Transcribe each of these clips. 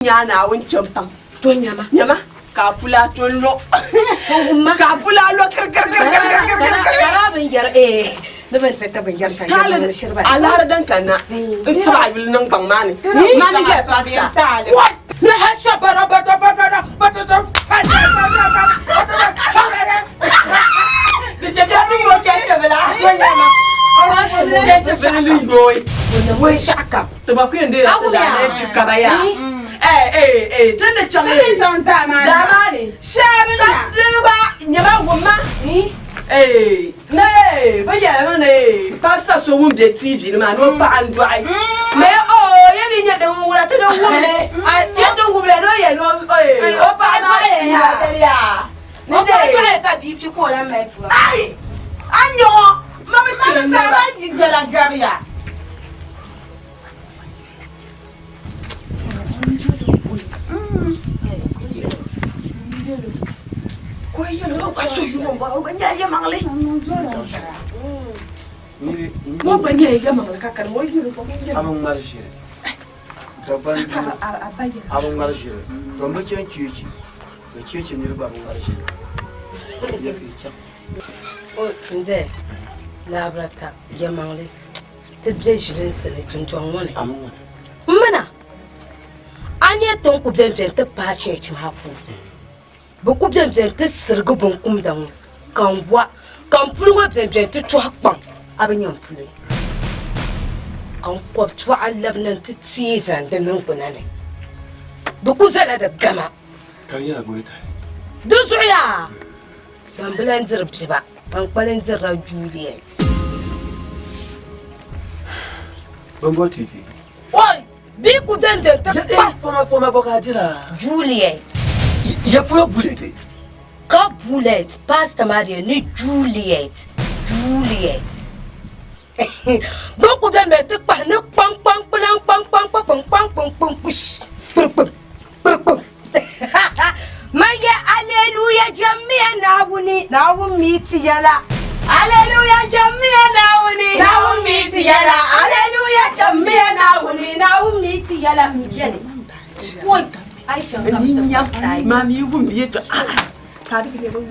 Nya Naawuni chɛ m-paŋ. To nyama. Nyama ka a pula to n-lo. To wumma. Ka a pula lo kirikirikirikirikirikiri. Ka daa bin yɛri ee ni bin ti ti bin yɛri shɛli Taali yɛli shiri ba. Alahiri din kanna n tibi a yuli niŋgbaŋ maa ni. Mani yɛli pastor. What? Ni hɛsha bara bata bata bata Di chɛ bɛ ti yo cheche bila. To nyama. Cheche bila ni yooi. Wai shɛɣu kam. Ti ba ku yɛn deei ti daa ni chi kaba yaa. Eh eh eh ti ni chaŋ Ti ni chaŋ daa maa ni. Daa maa ni. Shɛba Ka na. di ba nyɛma wumma. Eh ni eh bɛ yɛli mi ni eh pastor so ŋun be TV ni maa ni o paɣa n-dɔɣi. Ni oh ya di nyɛ din wula ti di wum li. Ya di wum li ni o yɛli o eh o paɣa maa tuuba dali yaa. Ni O paɣa dee. dɔɣi ka bia kpi ka o lahi mali pua. Ai! A nyɔŋɔ ma bi chiri niriba. Mani yi yɛla gariya. A bi ŋmari ʒiri. A bi ŋmari ʒiri. To m bi chaŋ cheechi. To cheechi niriba gba bi ŋmari ʒiri. Nyɛ ka yi chaŋ. O n zaya laabira ta yɛlimaŋli. Ti be ʒilinsi ni dundɔŋ ŋɔ ni. M mina, a nya ti ni ku bɛn beni ti paai cheechi maa puuni. Bɛ ku bɛn beni ti sirigi binkumda ŋɔ ka n wa, ka m puli ŋɔ bɛn beni ti tɔhi kpaŋ, a bi nya m puli. Ka n kɔb tɔɣa labina nti teei zani di niŋgbuna ni. Bɛ ku zala di gama. Di zuɣu yaa, ban bi lan diri biba. Ban kpalim dirila Juliet. Bambo TV. Oi, bɛ ku den den ti kpa. Foma foma bɔ ka dira. Juliet. Ya pula bullet. Ka bullet pastor maa di ni Juliet. Juliet. Bɛ ku den den ti kpa ni kpaŋ kpaŋ kpilaŋ kpaŋ kpaŋ kpaŋ kpaŋ kpaŋ kpaŋ kpaŋ kpish kpiri kpiri kpiri kpiri. Maya aleluya jɛmmiya Naawuni, Naawuni mi ti yɛla. Aleluya jɛmmiya Naawuni, Naawuni mi ti yɛla. Aleluya jɛmmiya Naawuni, Naawuni mi ti yɛla. M beni. Woi, a yi chaŋ ka bɛ ti kpahi taai. Maa mi wum yɛtɔɣa.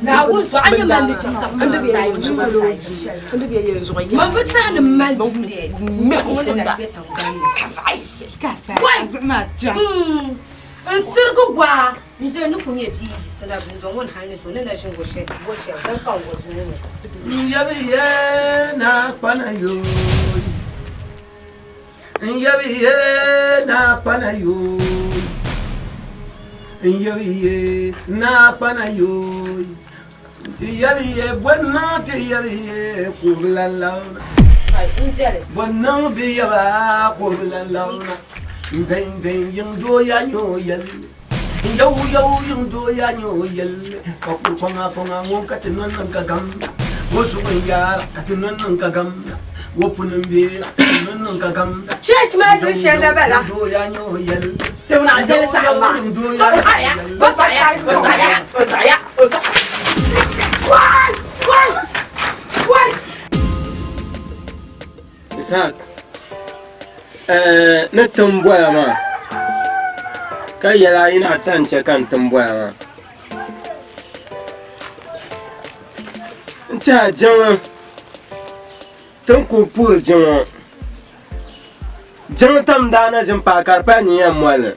Naawuni zuɣu a nyɛ man ni chaŋ ka bɛ ti kpahi taai. Man bi tɛhi ni m mali Juliet. Ŋuni la be tiŋgbani ni. Woi! N sirigi waa n je ni ku nyɛ bia yiɣisina dundɔŋ ŋɔ ni hal ni zo ni na ʒini go shɛli din ka n go zuŋɔ ŋɔ. N yabi ye na kpana yooi. N yabi ye na kpana yooi. N yabi ye na kpana yooi. Ti yabi ye bɔ niŋ ti yabi ye kubila lawna. Bɔ niŋ bi yaba kubila lawna. N zɛn zɛn yiŋ doo ya nyo yɛlli. N yaw yaw yiŋ doo ya nyo yɛlli. Ka kuli kɔŋa kɔŋa ŋun ka ti nɔn niŋ ka gamda. O zuɣu n yaara ka ti nɔn niŋ ka gamda. O puni n beera ka ti nɔn niŋ ka gamda. Church maa diri shɛli la bala. Yiŋ doo ya nyo yɛlli. Ti ŋuna jɛli saha maa. Yiŋ doo ya nyo yɛlli. O saɣiya, o saɣiya, o saɣiya, o saɣiya. Wai! Wai! Wai! Isaac, eh, ni tim boya maa ka yɛli a yi na ata n-chɛ ka n tim boya maa. N tɛha jiŋli ti ni kuli puhiri jiŋ ŋɔ jiŋli tam daa na ʒini paai ka di pala nyin yɛn moli li.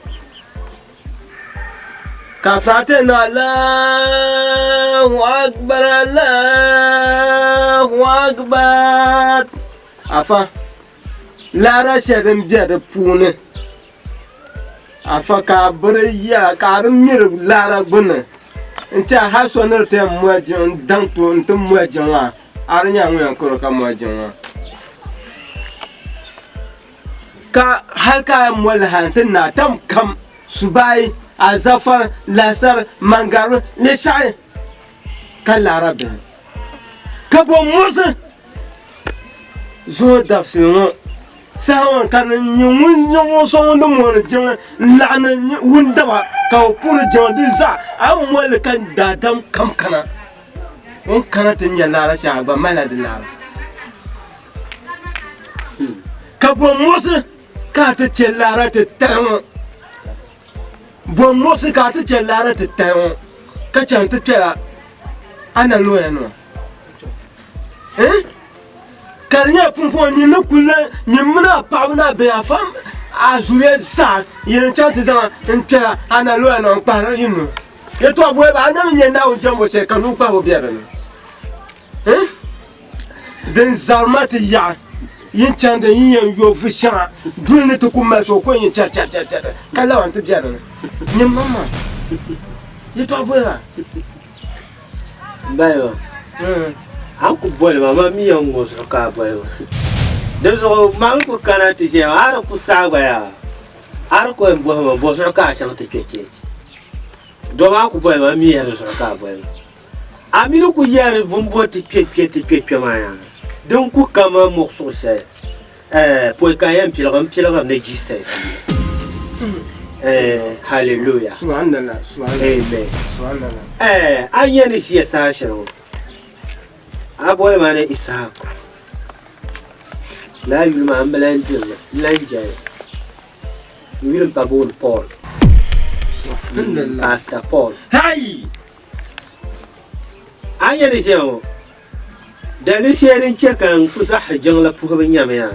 Ka Fati niŋ Allahu Akbar Allahu Akbar Afa laara shɛli din bɛ di puuni Afa ka a biri yɛla ka a di miri laara gbunni n tiɛha hali so ni di ti yɛn moli jiŋ n daŋ to n ti moli jiŋ maa a di nyɛla ŋun yɛn karo ka moli jiŋ maa Ka hal ka a yɛn moli hal nti naai tam kam, subayi, azafar, lasar, mangariba, lishɛɣu ka laara bihi. Ka bo muɣisi zuŋɔ dabisili ŋɔ saha ŋɔ ka di nyɛ ŋun nyɛ ŋun so ŋun di mooni jiŋli n-laɣindi wundaba ka o puhiri jiŋli di zaa a yi moli li ka daadam kam kana o ni kana ti nya laara shɛli a gba malila di laara. Ka bo muɣisi ka a ti chɛ laara ti tali ŋɔ. Bɔ muɣisi ka a ti chɛ laara titali ŋɔ ka chaŋ ti kpɛra a na looyanima? Eh? Ka di nyɛla pumpɔŋɔ nyin ni kul lan nyin mini a paɣiba ni a bihi a fa a zuliya zaa yin n-chaŋ ti zaŋ n kpɛra a na looyanima n-kpahiri yi nuu. Yɛtɔɣ bɔhi ba, a na mi nya Naawuni jɛmbu shɛli ka nuu kpahibu be di ni? Eh? Din zari ma ti yaɣi yin chandi yin yɛn yo vu shɛŋa duli ni ti ku mali so ko yin chɛri chɛri chɛri chɛri ka laban ti bɛ dini nyini maŋ maa yɛtɔɣa boli maa. Bali maa a ni ku boli ma ma mi yɛn ŋɔ zuɣu ka a boli ma di zuɣu ma ni ku kana ti ʒiya maa a di ku saɣi gba yaa a di ku yɛn bɔhi ma bɔ zuɣu ka a chaŋ ti kpɛ cheechi doo maa ku boli ma mi ya di zuɣu ka a boli ma. A mi ni ku yɛri bini bo ti kpe kpe ti kpe kpe maa yaa, din ku kaman muɣisigu shɛli eh, pɔi ka n yɛn piligi m piligiri ni Jesus yuli. Eh, hallelujah. Subhanallah, subhanallah. Amen. Subhanallah. Eh, a nya ni ʒiya saha shɛli ŋɔ, a boli ma ni Issahaku. Lala yuli maa m bi lan diri li, n lan jɛli. N yuli m-pa booni Paul. Subhanallah. Pastor Paul. Hai! A ni yɛli ʒiya ŋɔ, daliri shɛli din chɛ ka n ku zaɣisi jiŋli puhibu nyamiya,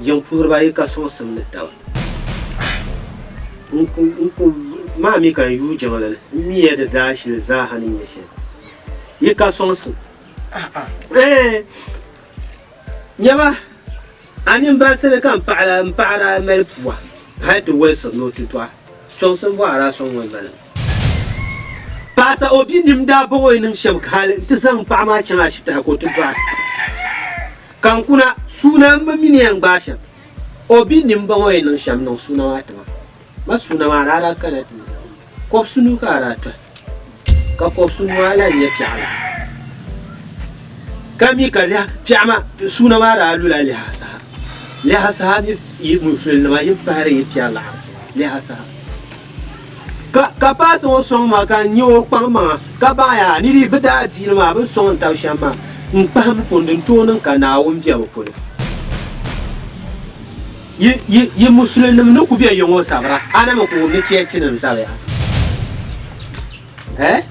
jiŋ puhiriba yi ka sɔŋsim ni taba. N ku maa mi ka n yuui jiŋli ni, m miya di daashili zaaha ni nyɛ shɛli. Yi ka sɔŋsim. Ɛɛn, nyama, a nini balisi ni ka m paɣa daa mali pua hal ti wolisiri ni o ti dɔɣi. Sɔŋsim bɔɣa daa sɔŋ o m-bala. Paasa o bi nim daa bɔŋ o yi niŋ shɛm hali nti zaŋ paɣa maa chaŋ ashibiti ha ka o ti dɔɣi. Ka n kuna suuna m bi mi ni yɛn gbaai shɛm. O bi nim bɔŋ o yi niŋ shɛm niŋ suuna maa tiŋa. Ma suuna maa ni a daa kana ti kɔbisinu ka a daa tɔhi ka kɔbisinu maa lan nyɛ piɛɣu la. Ka mi ka liha piɛɣu maa suuna maa daa lula liha saha. Liha saha mi yi musulinima yi pahiri yi piɛri laɣirisi liha saha. Ka ka paasi ŋɔ sɔŋ ma ka n nya o kpaŋ maŋa, ka baŋ yaa ni di bi daa diili maa bɛ ni sɔŋ n tab shɛm maa, n kpahim kundi n-tooi niŋ ka Naawuni be bɛ polo. Yi, yi, yi Musulinnim ni ku be ya ŋɔ zabira, a na mi ku wum ni cheechinim zabiya. Eh?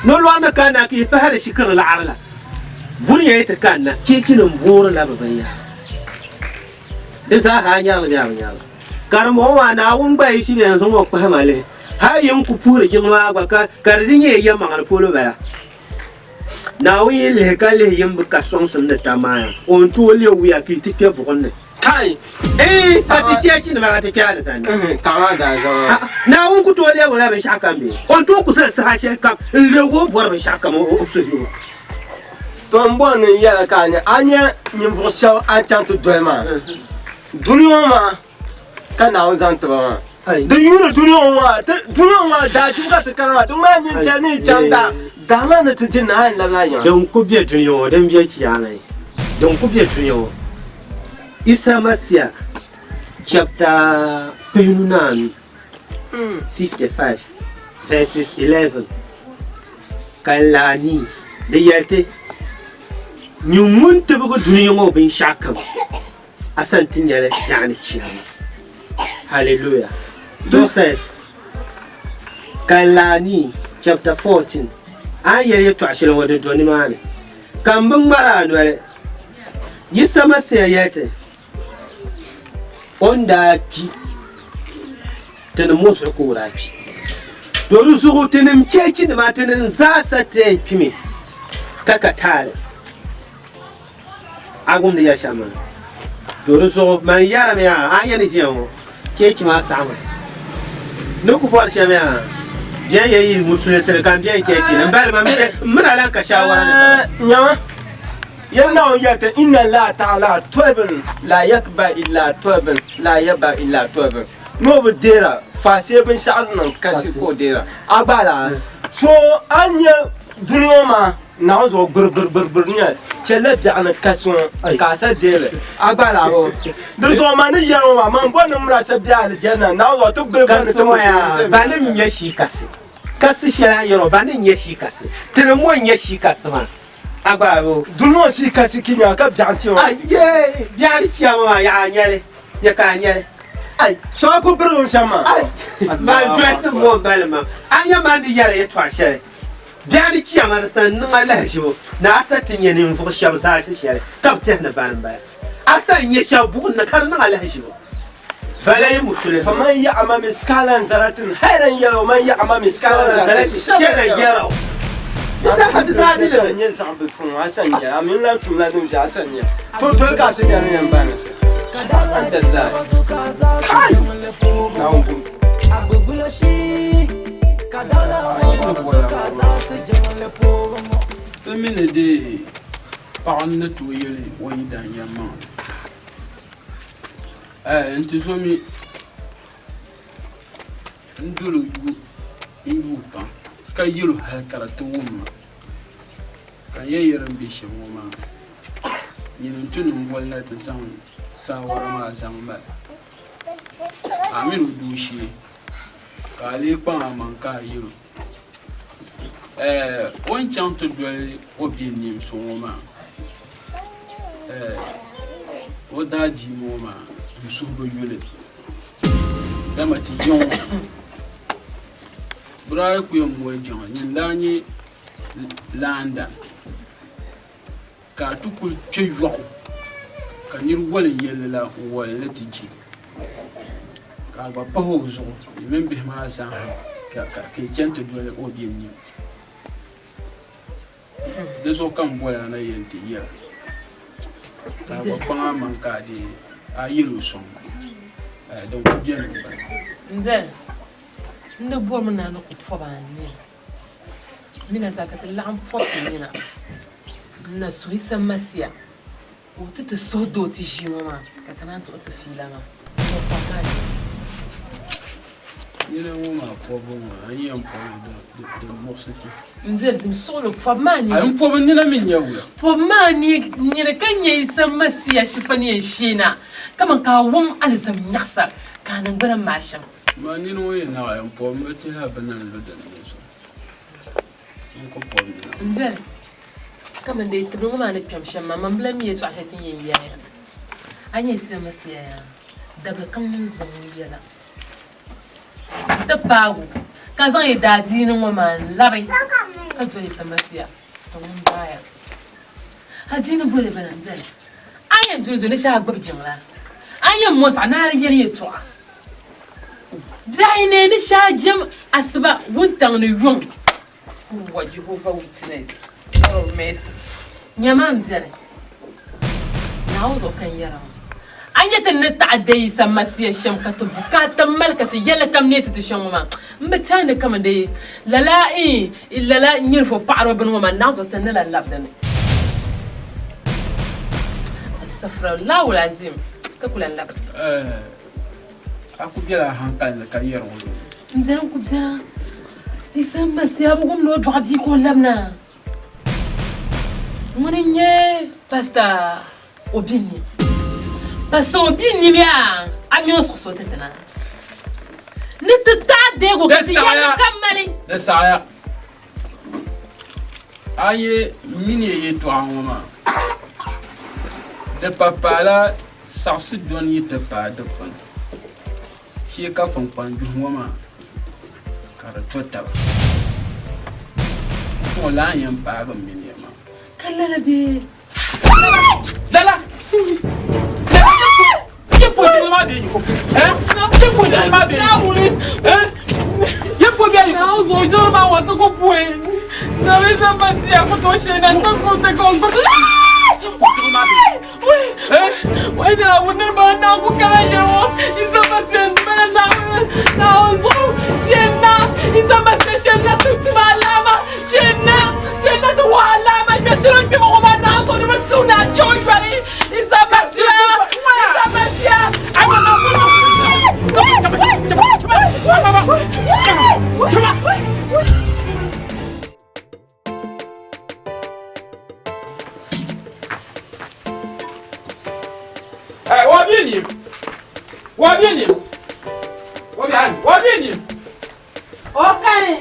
Nolɔri ni kanna ka yi pahiri shikiri laɣiri la, buni ya yi ti kanna, cheechinim boorila bɛ binyahari. Di zaa ha a nyari li bee a bi nyari li? Karimbaŋ maa, Naawuni gba yi shiri yɛn zaŋ o kpahi ma lihi, hal yi ni ku puhiri jiŋli maa gba ka ka di di nyɛ yɛlimaŋli polo bala. Naawuni yi lihi ka lihi yi ni bi ka sɔŋsim ni tam maa ya, o ni tooi leei wuya ka yi ti kpe buɣim ni. Kai! Ee, ka ti cheechinima ka ti kpe alizanda ni. Ka maa daa zaŋ a. A'a, Naawuni ku tooi leegila binshɛɣukam bee? O ni tooi ku zali saha shɛlikam n-leeg o ni bɔri binshɛɣukam o suhuyubu. To m bɔri ni n yɛli ka a nya a nya ninvuɣ shɛb a ni chaŋ ti doli maa dunia ŋɔ maa ka Naawuni zaŋ ti ba maa. Di yuuni dunia ŋɔ maa, dunia ŋɔ maa daajibu ka ti kana maa, di ŋmanila nyin shɛli ni yi chaŋ daa, daa maa ni ti di ni a yɛn labila yiŋa. Din ku be dunia ŋɔ din be chiyaama ni, din ku be dunia ŋɔ Isa Masia chapter pihinu ni anu, 55 verses 11 ka n lahi nii di yɛli ti, Nyin ŋun tibigi dunia ŋɔ binshɛɣukam, a sani ti nyɛli biɛɣuni chiyaama. Hallelujah! Joseph ka n lahi nii chapter 14 a ni yɛli yɛtɔɣ shɛli ŋɔ di do nimaani ka m bi ŋmari a noli. Yisa Masia yɛli ti, O ni daa kpi, tinim ŋɔ zuɣu ka o daa kpi. To di zuɣu tinim cheechinima, tinim zaasa ti yɛn kpimi ka ka taali. A gumdi ya shɛm maa. To di zuɣu man yɛrimi yaa, a ni yɛn ʒiya ŋɔ, cheechi maa saɣimi. Ni ku bɔri shɛm yaa, bɛn yɛn yi musulinsi ni ka m bɛn cheechi ni. M bali ma, m mini a lan ka shaawara ni taba. Nyama, Yɛli Naawuni yɛli ti, Inna Allaha ta'ala toyibin la yakba illa toyibin la yaba illa toyibin. Ni o bi deera faashee binshɛɣu din niŋ kasi ka o deera. A gba laa, so a ni nya dunia ŋɔ maa Naawuni zuɣu gbirigbirigbiri nya chɛlila biɛɣu ni kasi ŋɔ ka a sa deei li. A gba laa o. Di zuɣu man ni yɛli ŋɔ maa, man bɔri ni m mini a shɛba be alijanna ni Naawuni zuɣu ti gbiri gbiri ni Kasi ti ŋɔ muɣisi yaa, shɛli. banim n-nyɛ shii kasi. Kasi shɛli a ni yɛri ŋɔ, banim n-nyɛ shii kasi. Tinim ŋɔ n-nyɛ shii kasi maa. A gba bo. Dunia ŋɔ shii kasi ki nyaŋ ka biɛɣu ti ŋɔ. Ayee! Biɛɣu ni chiyaama maa yaɣa a nyɛli, ya ka a nyɛli. Ai. So a ku birigim shɛm maa. Ai. Man dolisi ŋɔ m-bali ma. A nya man ni yɛri yɛtɔɣ shɛli biɛɣu ni chiyaama di sa n-niŋ a lahiʒibu ni a sa ti nya ninvuɣ shɛb zaashe shɛli ka bɛ tɛhi ni bani m-bala. A sa n-nya shɛb buɣim ni ka di niŋ a lahiʒibu. Bala yi musulinima. Faman ya'mal miskalan zaratin khairan yarahu wa man ya'mal miskalan zaratin sharran yarahu. Di saha di zaa di limi. Nyɛ zaɣ bi fun a san nyɛ a mini lan tumla din viɛla a san nyɛ to doli ka a ti nya ni yɛn baani shɛm. Alhamdulillah. Kai! Naawuni kum. Ti mi ni deei paɣa n-ni tooi yɛli o yidan yɛlimaŋli. Ɛɛ n ti zo mi n doli yu n yuui pam ka yɛl o hali ka di ti wum ma ka n yɛn yɛli n be shɛm ŋɔ maa nyini n-ti niŋ boli na ti zaŋ saawara maa zaŋ mali a mini o dooshee ka a lee kpaŋ amaŋ ka a yɛl o Ɛɛ o ni chaŋ ti doli o bɛ neen so ŋɔ maa ɛɛ o daadiini ŋɔ maa n suhu bi yuli dama ti yiŋ ŋɔ bɛ daa yi ku yɛn moli jiŋli nyini n-daa nyɛ laanda ka a ti kuli kpe yɔɣu ka nir wali yɛlli la n-wali ni ti je ka a gba pahi o zuɣu yi mini bihi maa zaa ha ka yi chani ti doli o bɛ nim. Di zuɣu ka m boli a na yɛn ti yɛl a ka a gba kpaŋ amaŋ ka a dii a yɛl o sɔŋ din kuli beni m-bala. N-zali, n di bɔrimi ni a ni ku pɔbi a nina. Mina zaa ka ti laɣim pɔbi ti nina n-na suhi Yisa Masia ka o ti ti suhudoo ti ʒii ŋɔ maa ka ti naan tuhi ti fiila maa. Tɔ pɔbi maa nina. Nina ŋɔ maa pɔbibu ŋɔ a ni yɛn pɔbi li di muɣisi ti. N doli dim suɣili pɔbi maa nina. A ni pɔbi n nina mi nya wula? Pɔbi maa nina ka nya Yisa Masia shifa ni yɛn sheei na kaman ka a wum alizam nyaɣisa ka a niŋgbuna maai shɛm. Maa nini ŋɔ yi naɣi n pɔbi m bi tɛhi a bini ni lu din ni zuɣu. N ku pɔbi nina ŋɔ. N doli kaman dee tibili ŋɔ maa ni kpɛm shɛm maa, man bi lan mi yɛtɔɣ shɛli ti ni yɛn yɛli ya. A nya Yisa Masia yaa, dabili kam ŋun zaŋ o yɛla nti paag o, ka zaŋ yi daadiini ŋɔ maa n-labi ka doli Yisa Masia, tɔ ŋun baaya. Adiini boli bina n-doli. A ni yɛn doli doli ni shɛli a gbibi jiŋlaa. A ni yɛn mɔsi a ni a di yɛli yɛtɔɣa. Biɛhi ni ni shɛli jɛm asiba wuntaŋ ni yuŋ. Wa Jehovah Witness, Lord of mercy. Nyama m biɛri, Naawuni zuɣu ka n yɛra ŋɔ. A nya ti ni taɣi deei Yisa Masia shɛm ka ti bukaata mali ka ti yɛlli kam neei ti ti shɛm ŋɔ maa, m bi tɛhi ni kaman dee lala n lala nyirifo paɣiriba bini ŋɔ maa, Naawuni zuɣu ti ni lan labi di ni. Astagfirullah azim ka ku lan labi di ni. A ku bela a hankali ni ka yɛri ŋɔ? M beni n-ku bela. Yisa Masia bi wum ni o dɔɣi bia ka o labina. Ŋuni n-nyɛ Pastor Obinim? Pastor Obinim yaa, a mi o suɣisi o ti ti na. Ni ti taɣi deeg o ka ti yɛli ni ka mali. Di saɣiya. A yi mini ya yɛtɔɣa ŋɔ maa, di pa paala saɣisi dɔni yi ti paai dikpuni shee ka kpunkpanjuhi ŋɔ maa ka di to taba. Ŋɔ laa n-yɛn paagi m mini ya maa. Ka lala bee? Lala! Lala! Ye po jiŋli maa bee yiko? Eh? Ye po jiŋli maa bee yiko? Eh? Ye po bee yiko? Na zo jiŋli maa wa ti ku poe. Na bi sa pa siya ku to she na ta ku te ko ku. Jiŋli maa bee Eh? Wai da wun ba na ku kala ye wo. Isa pa siya na na na zo she na. Isa pa siya she na tu tu ma la ma. She na. She na tu wa la ma. Me shiro mi mo ma na ko ni ma tu na cho yari. Isa pa siya. Isa pa siya. Hey, wa bi nim. Wa bi nim. Wa bi an, wa bi nim. O kani.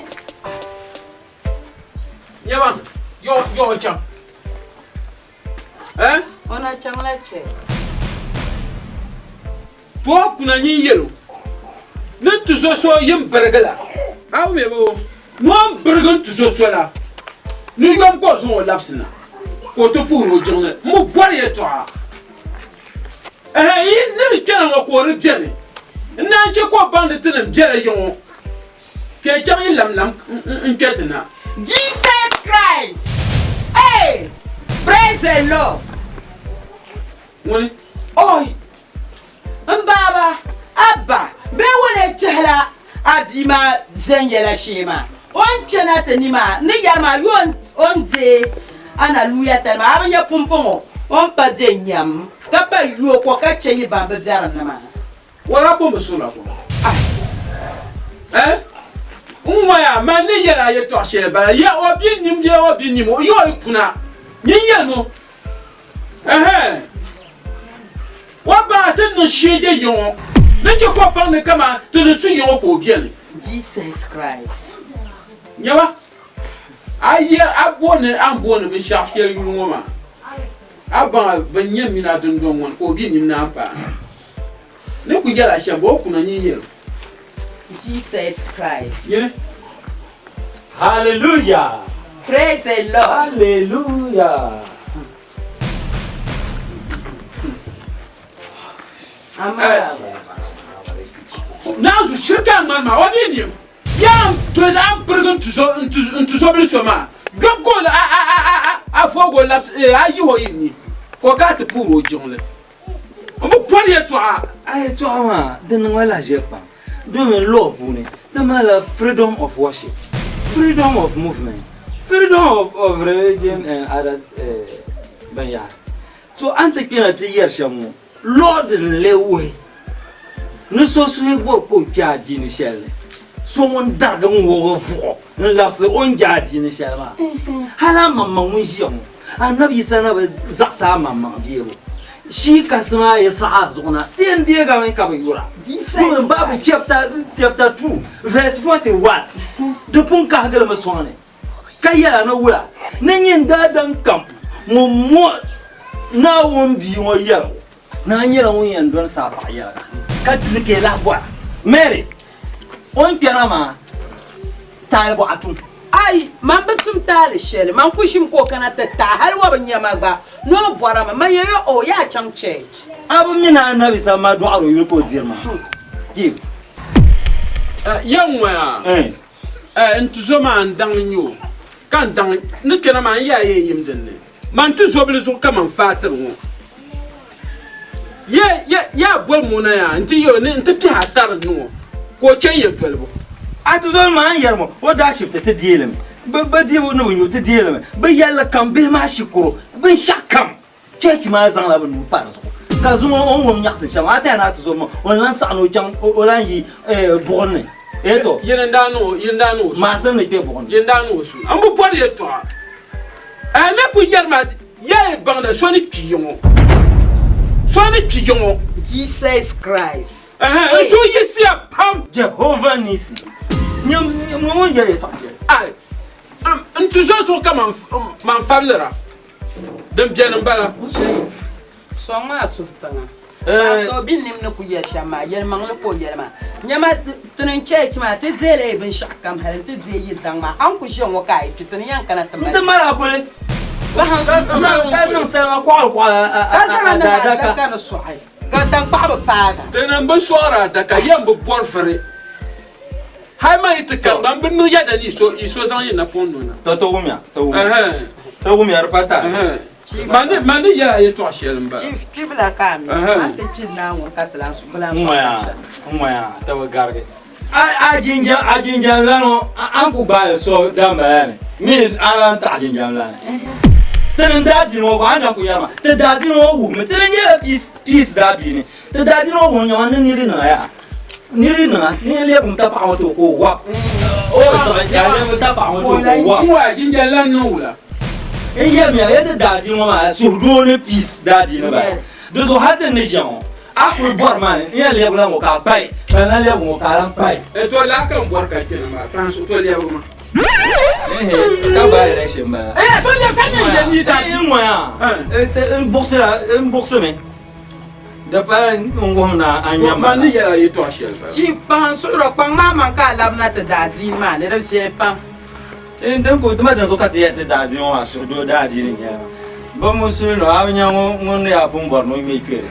Nyama, yo yo chaŋ. Eh? O na chaŋla chɛ. To o kuna nyin yɛl o ni n tuzo so yin birigi la. A bi mi bɛ ni o ni birigi n tuzo so la, ni yom ka o zaŋ o labisi na ka o ti puhiri o jiŋli. M bi bɔri yɛtɔɣa. Ɛhɛn, yi ni di kpɛna ŋɔ ka o di beni, n naan chɛ ka o baŋ ni tinim bela ya ŋɔ, ka yi chaŋ yi lamlam n-kpe ti na. Jesus Christ! Hey! Praise the Lord! Ŋuni? Oi! M baaba, Abba, bee wula kpɛhila a bia maa viɛnyɛla shee maa? O ni kpɛna ti ni maa, n ni yɛri maa, yo o ni deei analuya tali maa, a bi nya pumpɔŋɔ o ni pa be nyam ka pa yu o ko ka chɛ yi ban bi bɛri ni maa. Wala ka o mi suhila ko? Eh? N ŋɔya, man ni yɛl a yɛtɔɣ shɛli bala, ya o bia nim bee o bia nim o, ya o yi kuna, nyin yɛlim o. Ɛhɛn! O baŋ ti niŋ shee je ya ŋɔ ni chɛ ka o baŋ ni kaman ti ni su ya ŋɔ ka o beni. Jesus Christ. Nyama, a yi a booni a ni booni binshɛɣu shɛli yuli ŋɔ maa, a baŋ a bɛn nyɛ min a dundɔŋ ŋɔ ni ka o bi nim naan paai. Ni ku yɛl a shɛm, bɔ o kuna nyin yɛl o. Jesus Christ. Nyini. Hallelujah. Praise the Lord. Hallelujah. Naanzu shiri ka ŋmani maa o mi nim yaa n toli a ni pirigi n tuzo bili so maa gab ka o a voogi o labisi a yihi o yi ni ka o ka ti puuri o jiŋli n bi bɔri yɛltɔɣa. A yɛltɔɣa maa di niŋ ma lahiʒiɛhi pam domin law puuni ti malila freedom of worship, freedom of movement, freedom of religion and other binyahari. So a ni ti kpɛna ti yɛri shɛm ŋɔ law din lee wuhi ni so suhi bɔri ka o kpe adiini shɛli ni, so ŋun darigi n-wuɣi vuɣu n-labisi o ni je adiini shɛli maa. Hal amaŋmaŋ ŋun ʒiya ŋɔ, Anabi Yisa na bi zaɣisi amaŋmaŋ deebu. Shii kasi maa yi saɣi a zuɣu na, ti yɛn deegami ka bi yura. Domin Bible chapter 2 verse 41 di pun kahigilimi sɔŋ ni. Ka yɛla ni wula ni nyin daadam kam ŋun mo Naawuni Bia ŋɔ yɛligu, naa nyɛla ŋun yɛn dɔni saa paɣ yɛliga, ka dini ka yi lahi bɔra? Mary, o ni kpɛna maa taali bɔɣa tum. Ai, man bi tum taali shɛli, man ku ʒimi ka o kana ti taai, hali o bi nya ma gba, ni o bɔrimi. Man yɛli o, o yaa chaŋ church. A bi mi ni Anabi Isa ma dɔɣiri o yuli ka o diri maa? Give. Ya ŋɔya. Eh, n tuzo maa n daŋ n-nyɛ o, ka n daŋ ni kpɛna maa n yaa yɛn yim din ni. Man tuzobili zuɣu ka man faai tiri ŋɔ. Ye, ye, yaa boli ŋɔ na yaa nti yɛl o ni nti kpɛhi a tari n-niŋ o, ka o chɛ n yɛtɔlibu. A tuzobili maa n yɛri ma o daa shibiti ti deei li mi. Bɛ, bɛ dibu ni bɛ nyu ti deei li mi. Bɛ yɛlli kam, bihi maa shikuru, binshɛɣu kam. Cheechi maa zaŋla bɛ nuu pa di zuɣu, ka zuŋɔ o ni wum nyaɣisim shɛm, a tɛha ni a ti zo ma, o ni lan saɣi ni o chaŋ o lan yi buɣim ni. Ee tɔ! Yini n-daa niŋ o, yini n-daa niŋ o su. Maasim ni kpe buɣim ni. Yini n-daa niŋ o su. M bi bɔri yɛtɔɣa. Ɛɛ, n ni kul yɛri ma, ya yi baŋda so ni kpi ya ŋɔ. So ni kpi ya ŋɔ. Jesus Christ. Ɛhɛn, n suhu yiɣisiya pam. Jehovah Nissi, nyam ŋun yɛri yɛtɔɣa shɛli. Ai, n tuzo zuɣu ka man fabilira. Din beni m-bala. Sɔŋ maa suhu tiŋa. Pastor Obi nim ni ku yɛli shɛm maa, yɛlimaŋli ka o yɛli maa. Nyama ti ni church maa, ti deela yi binshɛɣu kam hali nti deei yi daŋ maa. A ni ku ʒiya ŋɔ ka a yi kpi, ti ni yɛn kana ti mali. N ti mali a kuli. Ka niŋ salima kɔɣili kɔɣili Ka zaŋ a niŋ adaka. adaka ni sɔɣi ka tankpaɣu bi paagi a. Tinim bi sɔɣiri adaka, yɛm bi bɔri vuri. Hali maa yi ti kari gba, m bi niŋ yɛda ni yi so zaŋ yi napɔŋ no na. Tɔ, ti wumya, ti wumya. Ti wumya di pa taali. Man ni yɛl a yɛtɔɣ shɛli m-bala. Chief kpibila ka a mi, a ni ti kpi Naawuni ka ti lan sɔŋ N ŋɔya, ti bi garigi. A jinjam, a jinjam lani ŋɔ, a ni ku gbaai so dambala ni, mi a lan taɣi jinjam lani. Ti ni daadiini ŋɔ gba, a ni na ku yɛri ma, ti daadiini ŋɔ wuhimi, ti di nyɛla peace, peace daadiini. Ti daa dina o ŋun nyɛma ni niri niŋa yaa niri niŋa ni n lɛbigim ta paɣa ŋɔ ti o ka o wab o siɣi yaa lɛbigim ta paɣa ŋɔ ti o ka o wab. N wa jinjɛli lan niŋ wula? N yɛlimiya ya ti daa dini ŋɔ maa suhudoo ni peace daa dini bala di zuɣu hali ti ni ʒiya ŋɔ a kuli bɔri maa ni n yɛn lɛbigila ŋɔ ka a kpayi ka n lan lɛbigi ŋɔ ka a lan kpayi. E to laa ka n bɔri ka kpɛna maa ka n suhu to lɛbigi ma. Ka gbaai election bala. E to lɛbi ka nyɛ n yɛn ni daa N ŋɔya n buɣisila n buɣisimi. Di pala n wuhim na a nya ma. Man ni yɛl a yɛtɔɣ shɛli bala. Chief paŋ n suhir o kpaŋ maa maŋ ka a labina ti daadiini maa ni di viɛli pam. Din ku ti ma dinzuɣu ka ti yɛli ti daadiini ŋɔ maa suhudoo daadiini n-nyɛ li maa. Bɛ musulino a bi nya ŋun ni yaa pun bɔri ni o ŋme kpɛri.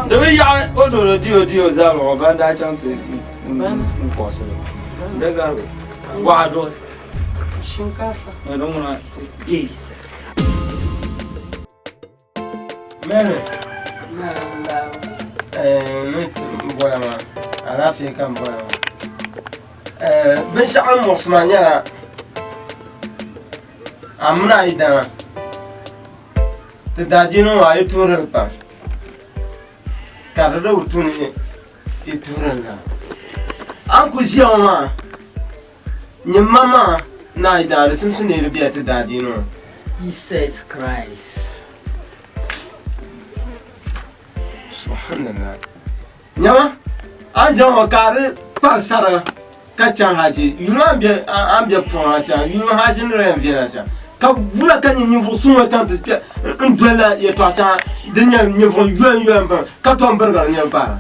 Di bi yaɣi o dolo di o di o zabiri ŋɔ ban daa chaŋ ti n kɔɣisi li. Di garibu gɔɣa duɣi. Shinkaafa. Di ŋuna Jesus. Mary. Eh, bɔla maa alaafee ka n bɔla maa eh, binshɛɣu n muɣisi maa nyɛla a mini a yidana ti daadiini ŋɔ a yi tuhiri li pam ka di di bi tu ni yi tuhiri li la a ni ku ʒiya ŋɔ maa Nyini ma maa ni a yidana di simsi ni yi di bela ti daadiini ŋɔ. Jesus Christ. Subhanallah. Nyama, a ni ʒiya ŋɔ ka a di kpari sariga ka chaŋ haji yuli maa a ni be puɣi maa shɛm yuli maa haji ni di yɛn viɛla shɛm ka wula ka nyɛ ninvuɣ suŋ ŋɔ chaŋ ti kpɛ n dolila yɛtɔɣ shɛŋa din nyɛ ninvuɣ yoya yoya m-bala ka tom birigiri nɛma paara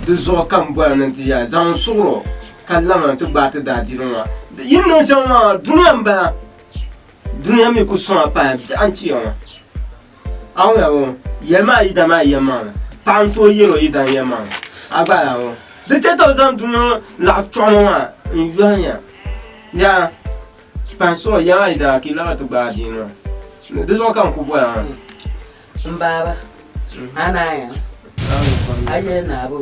di zuɣu ka m boli ni n ti yɛli zaŋ n suɣir o ka labina nti gbaai ti daadiini ŋɔ. Yi ni niŋ shɛm maa, dunia m-bala. Dunia mi ku sɔŋ a pahi biɛɣu n-chiya ŋɔ. A wumya bɔ? Yɛlimi a yidana maa yɛlimaŋli. Paɣa n-tooi yɛl o yidana yɛlimaŋli. A gba lala bɔ? Di chɛ ka bɛ zaŋ dunia ŋɔ laɣ chuɣu ŋɔ maa n-yɔhi ya. Yaa pahi suɣi yɛlimi a yidana ka yi labina ti gbaai adiini maa. Di zuɣu ka n ku boli a maa. N baaba, a naaya, a yɛli ni a bi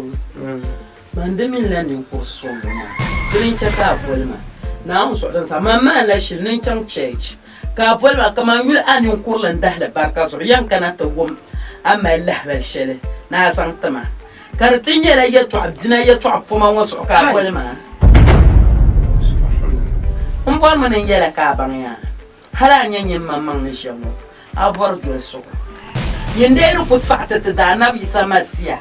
Man di minila ninkuri suŋ maa, dini n-chɛ ka a boli ma. Naawuni zuɣu din zaa, man maa la shili ni n chaŋ church ka a boli ma kaman yuli a ninkurili n-dahili barika zuɣu yɛn kana ti wum a ni mali lahibali shɛli ni a zaŋ ti ma. Ka di ti nyɛla yɛtɔɣ bina yɛtɔɣ poma ŋɔ zuɣu ka a boli ma. M bɔrimi ni n yɛl a ka a baŋ yaa, hal a nya nyin maŋmaŋ ni ʒiya ŋɔ, a bɔri dolisigu. Nyin dee ni ku saɣi ti ti Daanabi Yisa Masia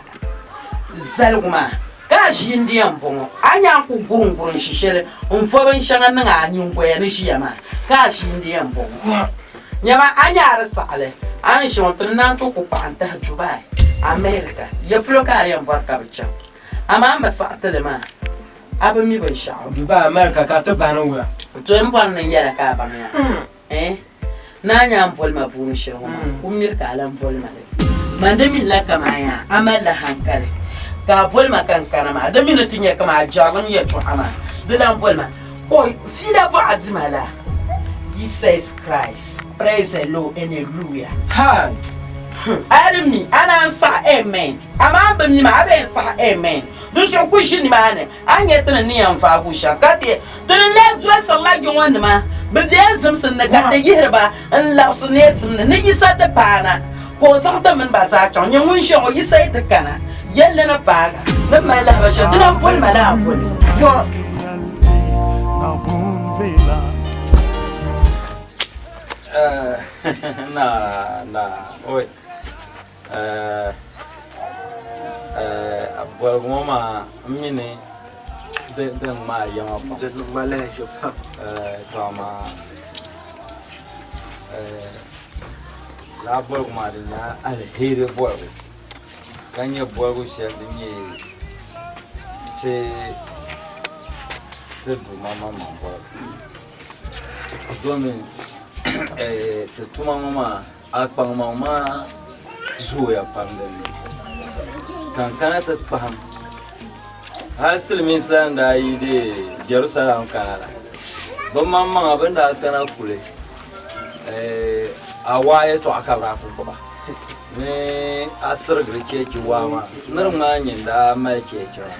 zaligu maa, ka a ʒii n-di yɛn bɔŋɔ, a nya n ku guringurin ʒi shɛli n-vo binshɛŋa niŋ a nyiŋgoya ni ʒiya maa, ka a ʒii n-di yɛn bɔŋɔ. Nyama, a nya a di saɣi li, a ni ʒi ŋɔ, ti ni naan tooi ku kpaɣi n-tahi Dubai, America, ya polo ka a yɛn bɔri ka bɛ chaŋ. Amaa m bi saɣi ti li maa, a bi mi binshɛɣu. Dubai, America, ka a ti bahi ni wula? To m bɔri ni n yɛl a ka a baŋ yaa. Eh, naa nya n boli ma vuuni shɛli ŋɔ maa, kum miri ka a lan boli ma li. Man di mi la kaman yaa a malila hankali ka a boli ma ka n kana maa, di mi ni ti nya kaman a jɛrilim yɛtɔɣa maa, di lan boli ma. Oi, fiila bɔɣa dima la, Jesus Christ, praise the Lord, hallelujah. Hi! A di mi, a naan saɣi amen, amaa m bi mi maa, a bee n saɣi amen. Di zuɣu ku ʒi nimaani. A ni nya ti ni ni yɛn vaagu shɛm, ka ti ti ni lee dolisirila yi ŋɔ nima, bɛ bela zimsim ni ka ti yihiri ba n-labisi neesim ni ni Yisa ti paana, ka o zaŋ ti mini ba zaa chaŋ. Nyɛ ŋun ʒiya ŋɔ, Yisa yi ti kana, yɛlli ni paaga ni mali lahibali shɛli, dina m-boli ma la a boli. Na, na, oi. Boligu ŋɔ maa n mi ni din ŋmaai ya maa pam. Din ŋma lahiʒi pam. To amaa lala boligu maa di nyɛla aliheri boligu ka nyɛ boligu shɛli din nyɛ ti Duuma maŋmaŋ boligu domin ti tuma ŋɔ maa A kpaŋmaŋ maa zooya pam din ni, ka n kana ti kpahim hal silimiinsi la ni daa yi deei Jɛrusalɛm kana la, bɛ maŋmaŋa bɛ ni daa kana kuli a waa yɛtɔɣa ka bɛ daa kuli gbuba ni a sirigiri cheechi waa maa ni di ŋmaai nyini daa mali cheechi maa.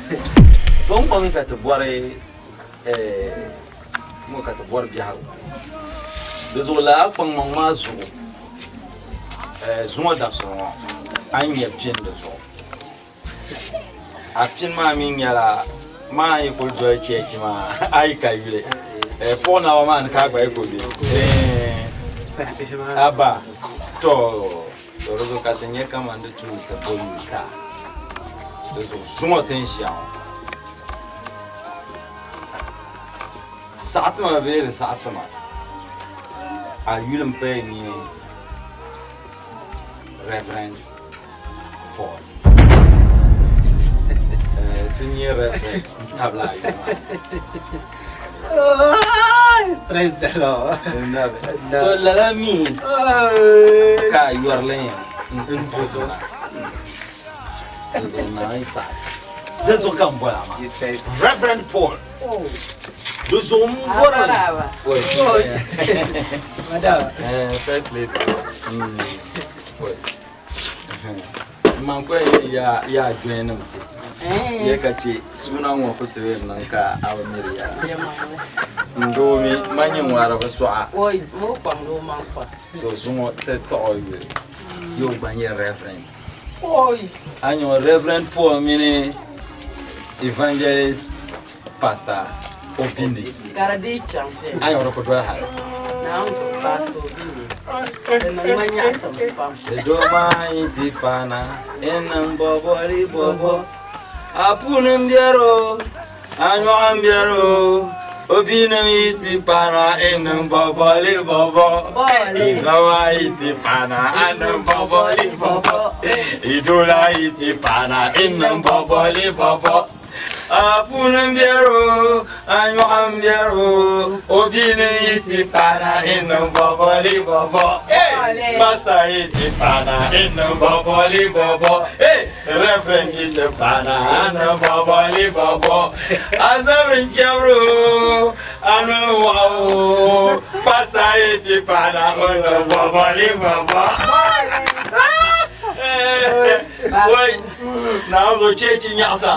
To n kɔŋ ka ti bɔri ŋɔ ka ti bɔri biɛhigu. Di zuɣu lala kpaŋmaŋ maa zuɣu zuŋɔ dabisili ŋɔ a ni nya pini di zuɣu. A pini maa mi nyɛla maa yi kuli doli cheechi maa a yi ka yuli puɣu naba maa ni ka a gba yi ku be. Aba to to di zuɣu ka ti nya kaman di tu ni ti bo yuli ti a. Di zuɣu zuŋɔ ti ni ʒiya ŋɔ. Saɣitima bee di saɣitima, a yuli m-paya nyɛ Reverend Paul. ti nyɛ reverend n-tabili a yuli maa. Praise the Lord. To lala mi ka a yɔrili n du zuɣu na. Di zuɣu naa yi saɣi. Di zuɣu ka n boli a maa. Reverend Paul. Di zuɣu n bɔri Madam. First lady. Man ko ya ya join nim ti. Ya ka che suna ŋɔ ku ti yɛn niŋ ka a bi miri ya. N doo mi man nyɛ ŋɔri bi sɔɣa. Oi, mo kpaŋ doo man kpa. So zuŋɔ ti tɔɣo yuli yɛ o gba nyɛ reverend. Oi. A nyɛ Reverend Paul mini Evangelist Pastor Obinne. Ka di dii chaŋ viɛnyɛla. A nyɛ o di ku doli hali. Naawuni zuɣu Pastor Obinne, di niŋ ma nyaɣisim pam. Di doo maa yi ti paana, n niŋ bɔbɔli bɔbɔ. A puuni m-biɛri o, a nyɔɣu m-biɛri o. Obinim yi ti paana, n niŋ bɔbɔli bɔbɔ. Idɔba yi ti paana, a niŋ bɔbɔli bɔbɔ. Idola yi ti paana, n niŋ bɔbɔli bɔbɔ. A puuni m-biɛri o, a nyɔɣu m-biɛri o, o bia ni yi ti paana n niŋ bɔbɔli bɔbɔ. Hey! Pastor yi ti paana n niŋ bɔbɔli bɔbɔ. Hey! Reverend yi ti paana a niŋ bɔbɔli bɔbɔ. A zabiri n-chɛbiri o, a noli waɣa o, pastor yi ti paana o niŋ bɔbɔli bɔbɔ. Wai, naawuni zuɣu cheechi nyaɣisa.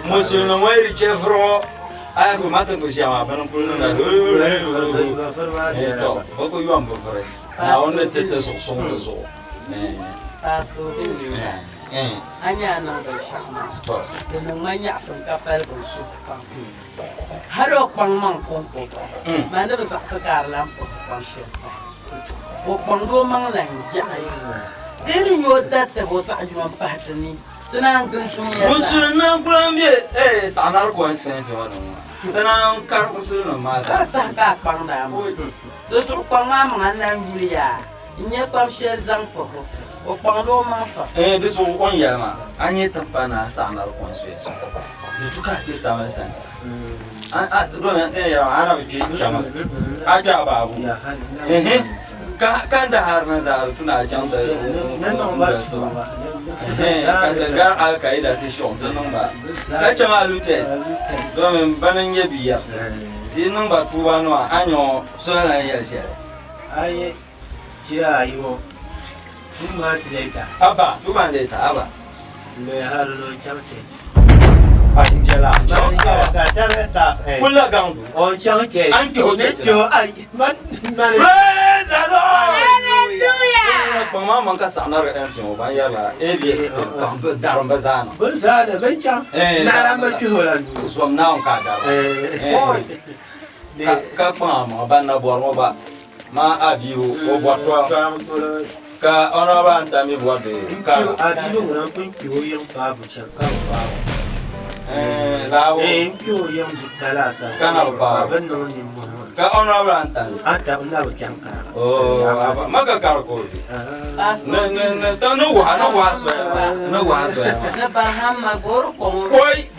Musulimi ŋɔ yi di chɛ vuri ŋɔ, a yi ku ma ti ku ʒiya maa bini kuli niŋda to bɛ ku yom bi vuri. Naawuni ni ti ti zuɣu suŋ di zuɣu. A nya a niŋ binshɛɣu maa, di niŋ ma nyaɣisim ka paligi n suhu pam. Hal o kpaŋ maŋ kɔŋko gba, man ni bi zaɣisi ka a di lan puhi kpaŋ shɛli pahi. O kpaŋdi o maŋ la n-yaɣi. Di yi ni nyɛ o dariti o zaɣ yino m-pahi ti ni, ti naan gili dunia zaa. Musulin naan ku lan be Saɣinari constituency ŋɔ ni ŋɔ, ti naan kari musulinima maa zaa. Ka saha ka a kpaŋdi a maŋ. Di zuɣu kpaŋ a maŋa n-lan yuli yaa n-nyɛ kpam shɛli zaŋ puhi o. O kpaŋdi o maŋ pam. Ɛɛn, di zuɣu o ni yɛli maa, a nyɛ ti pa naa Saɣinari constituency ŋɔ, di tu ka a kpe Tamale Central. A, domi ti ni yɛli maa, a na bi kpe Chama, a kpe a baabu. Ɛhɛn, ka Kandahar ni zaa di tu ni a chaŋ ti dolisi ba. Ɛhɛn, ka ti gari Al-Qaeda ti shiɣim ti niŋ ba, ka chaŋ Alutes, domin bana n-nyɛ bɛ yɛrisi. Ti yi niŋ ba tuuba nima, a nya o, so ni lan yɛli shɛli. Ayi chira ayi ŋɔ, 2 months later. Aba, 2 months later, aba. N hali ni o chaŋ church. A n jɛla a chaŋ. Man yɛla ka tɛbili saaf eh. Kuli la gaŋdu. O chaŋ church. A ni kpɛhi o church la. Ayi, man, man. Praise the Lord! Hallelujah! Kpaŋ maa maŋ ka saɣinari MP ŋɔ ban yɛrila ABS kpaŋ bi darim bi zaa niŋ. Bi zaa ni bin chaŋ. Naɣila bi kpɛhi o la nuu. Zom Naawuni ka a dari ba. Ka kpaŋ a maŋa ban na bɔri ŋɔ gba maa a bia o bɔri tɔm ka Honourable Anta mi bɔri di kara. A bia ŋuna n pun kpɛhi o yiŋ paai bushɛm ka bi paai o. Laawo. N kpɛhi o yiŋ buta laasabu ka na bi paai o. Ka bi niŋ nimmohi maa. Ka Honourable Anta mi. Anta n na bi chaŋ kara. Oh, aba ma ka kari ka o bi. Ni ni ni ni waha ni waha soya maa ni waha soya maa. Ni baraham ma goori kom o. Koi!